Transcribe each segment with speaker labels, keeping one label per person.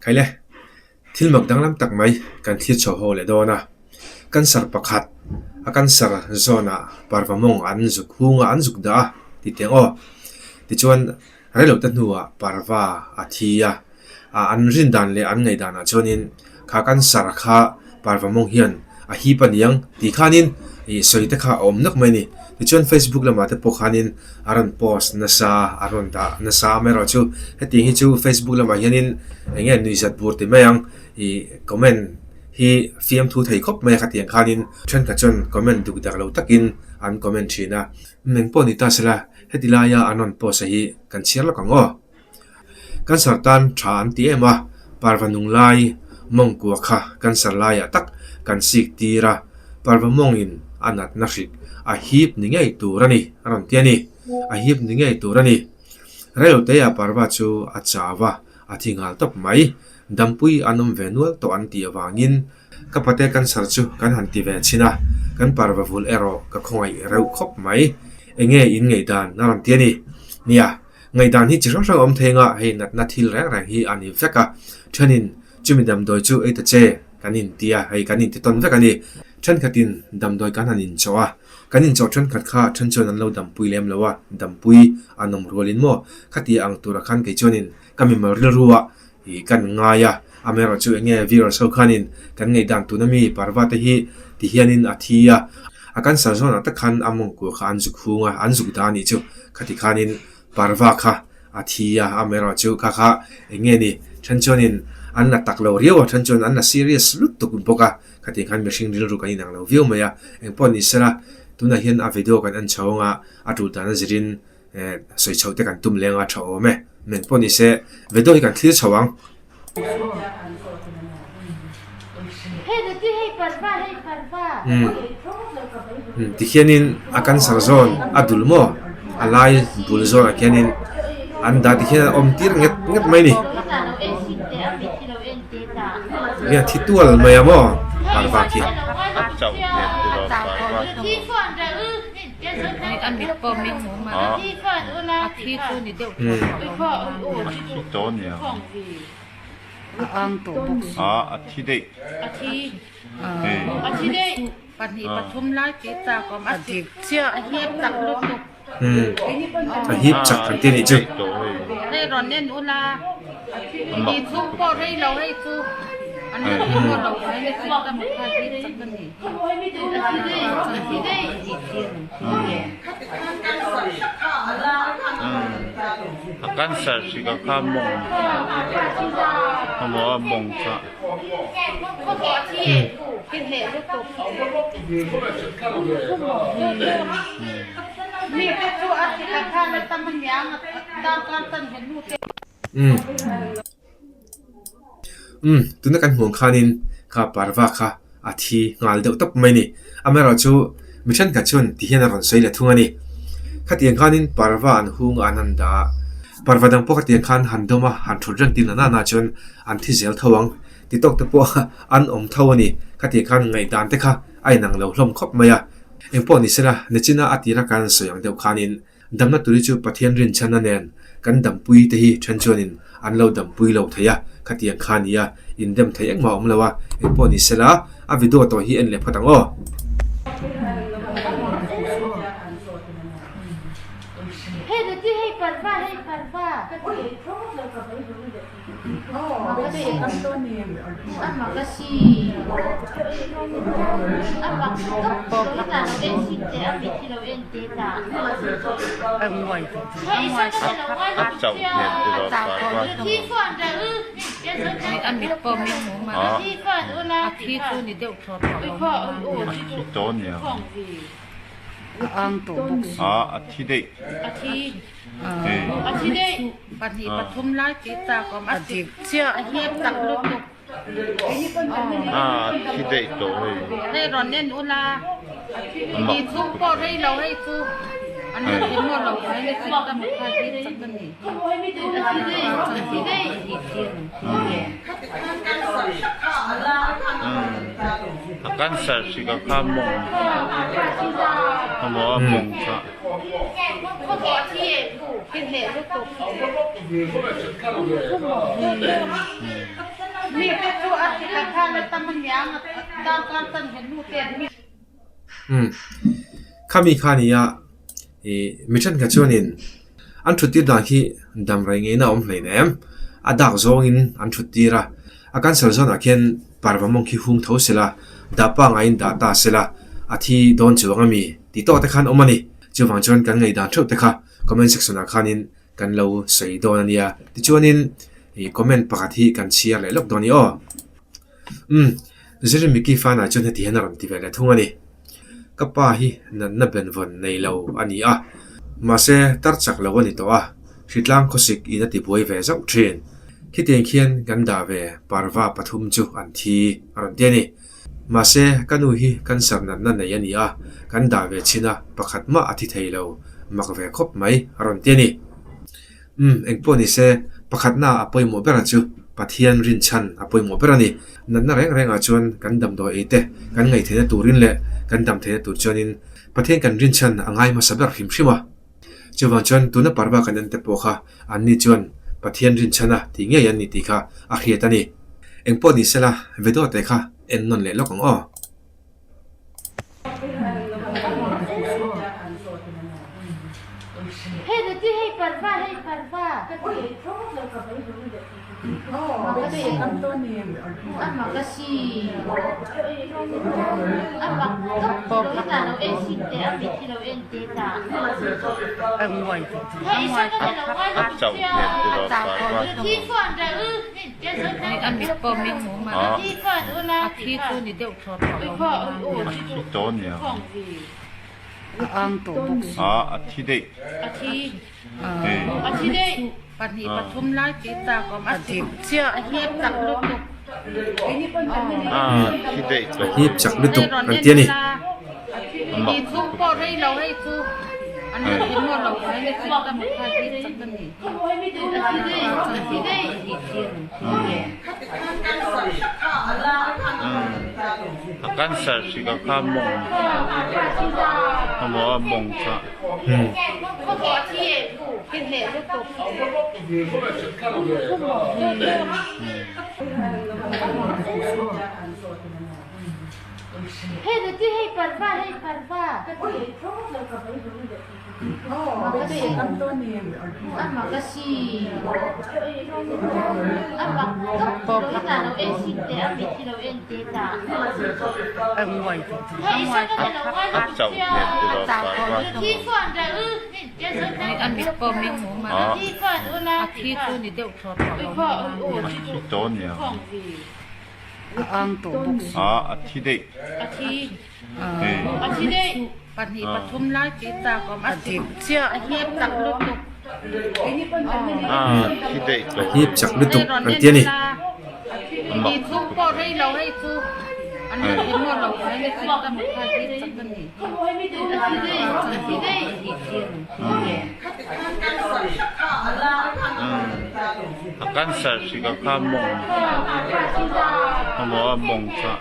Speaker 1: Khaile, thil mak danglam tak mai kan thlir chho ho leh dawn a. Cancer pakhat, a cancer zawnah parva mawng an zuk hung a, an zuk dah a ti teng aw. Tichuan, reilote hnuah parva a thi a, an rin dan leh an ngaih danah chuanin kha cancer kha parva mawng hian a hip a niang tih khanin ih sawi te kha a awm nawk mai a ni. Tichuan Facebook lamah te pawh khanin a rawn post nasa a rawn dah nasa amaherawhchu hetiang hi chu Facebook lamah hianin eng nge nuihzat bur ti mai ang ih comment hi fiamthu thei khawp mai a khatiang khanin thenkhat chuan comment duk dak lo takin an comment thin a. Eng pawh ni ta sela heti laia an rawn post a hi kan chhiar lawk ang aw. Cancer tan tha an ti em a, parva nung lai mawngkua kha cancer laiah tak kan sik tir a, parva mawngin a natna hrik a hip ni ngei tur a ni a rawn ti a ni, a hip ni ngei tur a ni. Reiloteia parva chu a chau a, a thi nghal tawp mai, dampui an awm ve nual tawh an tih avangin ka pate cancer chu kan han ti ve chhin a, kan parva vul erawh ka khawngaih reuh khawp mai, enge in ngaihdan a rawn ti a ni. Nia. Ngaihdan hi chi hrang hrang a awm thei anga hei natna thil reng reng hi a ni vek a, thenin chumi damdawi chu ei ta che kan inti a, hei kan inti tawn vek a ni. Thenkhatin damdawi kan han inchawh a, kan inchawh thenkhat kha then chuan an lo dampui lem lo a, dampui an awm rualin maw khati ang turah khan kei chuanin ka mimal rilru ah ih kan ngai a, amaherawhchu eng nge viewers ho khanin kan ngaihdan tuna mi parva te hi ti hianin a thi a, a cancer zawnah tak khan a mawngkua kha an zuk hung a, an zuk dah a nih chu khati khanin parva kha a thi a, amaherawhchu kha kha eng nge ni then chuanin an la tak lo riau a, then chuan an la serious lutuk bawk a, khati khan mihring rilru kan inang lo viau mai a, engpawh ni sela tunah hian a video kan en chho anga a tul dan a zirin Eh sawi chhoh te kan tum leng a tha awm e. Men pawh ni se video hi kan thlir chho ang. Umm tikhianin a cancer zawn a dul maw a lai bul zawnah khianin an dah tikhian a awm tir nget nget mai a ni. Nge thi tual mai a maw parva khi. A hip chak kan ti a nih chu.
Speaker 2: A cancer hrik a kha mawng a mawng kha.
Speaker 1: Umm umm tuna kan hmuh ang khanin kha parva kha a thi nghal deuh tawp mai a ni amaherawhchu mi thenkhat chuan ti hian a rawn sawi leh thung a ni khatiang khanin parva an hung a an han dah a parva dang pawh khatiang khan han dawm a han thut reng tin a nana chuan an thi zel tho ang ti tawk te pawh an awm tho a ni khatiang khan ngaihdan te kha a inang lo hlawm khawp mai a engpawh ni sela nichina a tira kan sawi ang deuh khanin. Damna tur hi chu Pathian rinchhanna nen kan dampui te hi then chuanin an lo dampui lo thei a, khatiang kha a ni a, indem thei engmah a awm lo a, engpawh ni sela a video tawh hi en leh phawt ang aw.
Speaker 2: A thi daih. A thi daih tawh hei. A cancer hrik a kha mawng a mawng kha.
Speaker 1: Umm khami kha nia ih mi thenkhat chuanin an thut tir dan khi dam rei ngeina a awm hlein em a dak zawngin an thut tir a a cancer zawnah khian parva mawng khi hung tho sela dah pangaiin dah ta sela a thi dawn chuang ami tih tawk te khan awm a ni chuvang chuan kan ngaihdan theuh te kha comment section ah khanin kan lo sawi dawn a nia tichuanin ih comment pakhat hi kan chhiar leh lawk dawn a ni aw. Umm, Ziri Mickey Fana chuan heti hian a rawn ti ve leh thung a ni. Ka pa hi natna benvawn nei lo a ni a, mahse tar chak lo a ni tawh a, hritlang khawsik in a ti buai ve zauh thin. Khitiang khian kan dah ve parva pathum chu an thi a rawn ti a ni. Mahse ka nu hi cancer natna nei a ni a, kan dah ve chhin a, pakhat mah a thi thei lo, mak ve khawp mai a rawn ti a ni. Umm, engpawh ni se, pakhatna a pawimawh ber a chu Pathian rinchhan a pawimawh ber a ni. Natna reng rengah chuan kan damdawi ei te kan ngaihtheihna turin leh kan dam theihna tur chuanin Pathian kan rinchhan a ngai hmasa ber hrim hrim a. Chuvang chuan tuna parva kan en te pawh kha anni chuan Pathian rinchhan a tih ngei an ni tih kha a hriat a ni. Engpawh ni sela, video te kha en nawn leh lawk ang aw.
Speaker 2: A thi tawh nia. Ah a thi daih. Ah a thi daih
Speaker 1: A hip chak lutuk an ti a ni.
Speaker 2: A cancer hrik a kha mawng a maw a mawng kha. A chauh hmel tiraw parva. A thi tawh nia. Ah a thi daih.
Speaker 1: A hip chak lutuk an ti a ni.
Speaker 2: A cancer hrik a kha mawng a maw a mawng kha.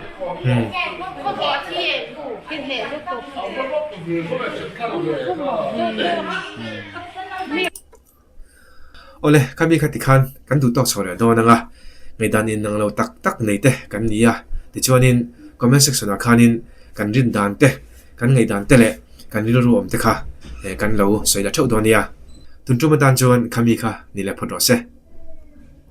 Speaker 1: Awle, khami kha tikhan kan duh tawk chho leh dawn ang a, ngaihdan in ang lo tak tak nei te kan ni a, tichuanin comment section ah khanin kan rin dan te, kan ngaihdan te leh kan rilru awm te kha kan lo sawi la theuh dawn nia. Tun tum atan chuan khami kha ni leh phawt rawh se.